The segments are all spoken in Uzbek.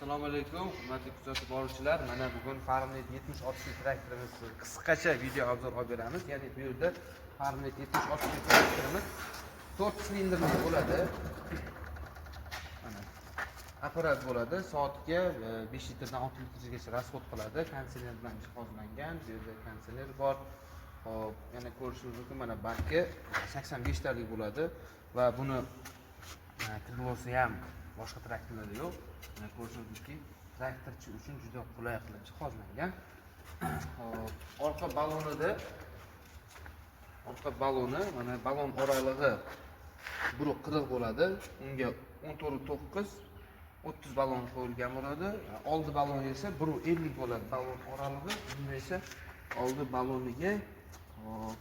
Assalomu alaykum, hurmatli kuzatib boruvchilar. Mana bugun Farmnet 7060 traktorimiz qisqacha video обзор olib beramiz. Ya'ni bu yerda Farmnet 7060 traktorimiz 4 silindrli bo'ladi. Mana apparat bo'ladi. Soatga 5 litrdan 6 litrgacha расход qiladi. Konditsioner bilan jihozlangan. Bu yerda konditsioner bor. Xo'p, yana ko'rishingiz mumkin, mana baki 85 talik bo'ladi va buni крыло si ham boshqa traktorlarda yo'q. Mana ko'rishingiz mumkin, traktorchi uchun juda qulay qilib jihozlangan. Xo'p, orqa baloni, mana balon oralig'i 1,40 bo'ladi. Unga 14,9 30 balon qo'yilgan bo'ladi. Oldi balon esa 1,50 bo'ladi balon oralig'i. Bunda esa oldi baloniga, xo'p,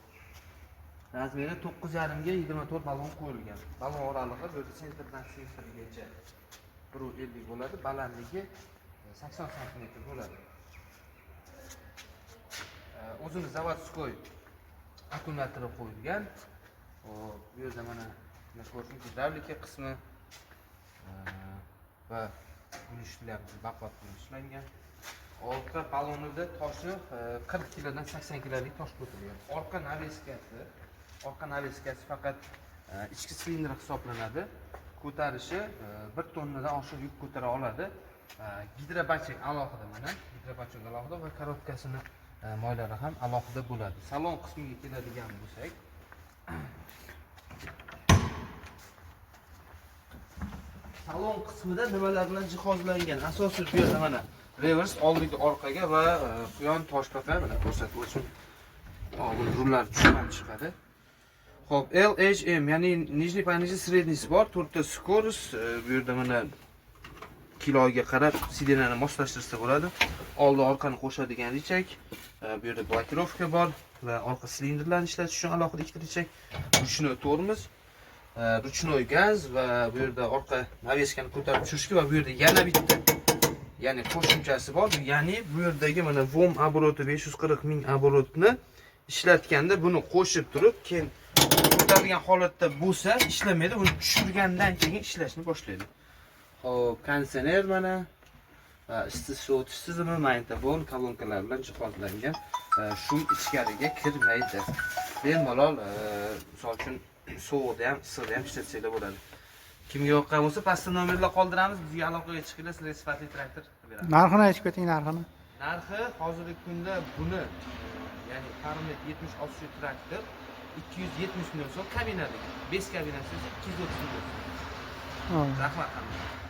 размер i 9,5 ga 24 balon qo'yilgan. Balon oralig'i bu yerda центр dan центр gacha 1,50 bo'ladi. Balandligi 80 santimetr bo'ladi. O'zini заводской akkumulyatori qo'yilgan. Xo'p, bu yerda mana ko'rishingiz gidravlika qismi va gulishtlar baquvvat qilib ishlangan. Orqa balonida toshi 40 kilodan 80 kilolik tosh ko'targan. Orqa навеска si faqat ichki silindr hisoblanadi. Ko'tarishi 1 tonnadan oshiq yuk ko'tara oladi. Гидробачок alohida, mana гидробачок alohida va коробка sini moylari ham alohida bo'ladi. Salon qismiga keladigan bo'lsak, salon qismida nimalar bilan jihozlangan? Asosiy bu yerda mana revers oldiga, orqaga va quyon toshbaqa, mana ko'rsatib o'tishim. Buni rullar tushib ham chiqadi. Xo'p, LHM, ya'ni нижний, понижий, средний si bor, to'rtta скорость, bu yerda mana kiloga qarab сиденье ni moslashtirsa bo'ladi. Oldi orqani qo'shadigan рычаг, bu yerda блокировка bor va orqa silindrlarni ishlatish uchun alohida ikkita рычаг, ручной tormoz, ручной gaz va bu yerda orqa навеска ni ko'tarib tushirishga va bu yerda yana bitta, ya'ni qo'shimchasi bor. Ya'ni bu yerdagi mana ВОМ обороты 540 ming оборот ni ishlatganda buni qo'shib turib, keyin ko'tarilgan holatda bo'lsa ishlamaydi, buni tushirgandan keyin ishlashni boshlaydi. Xo'p, konditsioner, mana va isitish sovutish tizimi, magnitofon, kolonkalar bilan jihozlangan. Шум ichkariga kirmaydi. Bemalol, misol uchun, sovuqda ham, issiqda ham ishlatsanglar bo'ladi. Kimga yoqqan bo'lsa, pastda nomerlar qoldiramiz, bizga aloqaga chiqinglar, sizlarga sifatli traktor qilib beramiz. Narxini aytib keting, narxini. Narxi hozirgi kunda buni, ya'ni Farmnet 70 traktor 270 million so'm kabinali. 5 kabinasi esa 230 million so'm. Ha. Rahmat hammaga.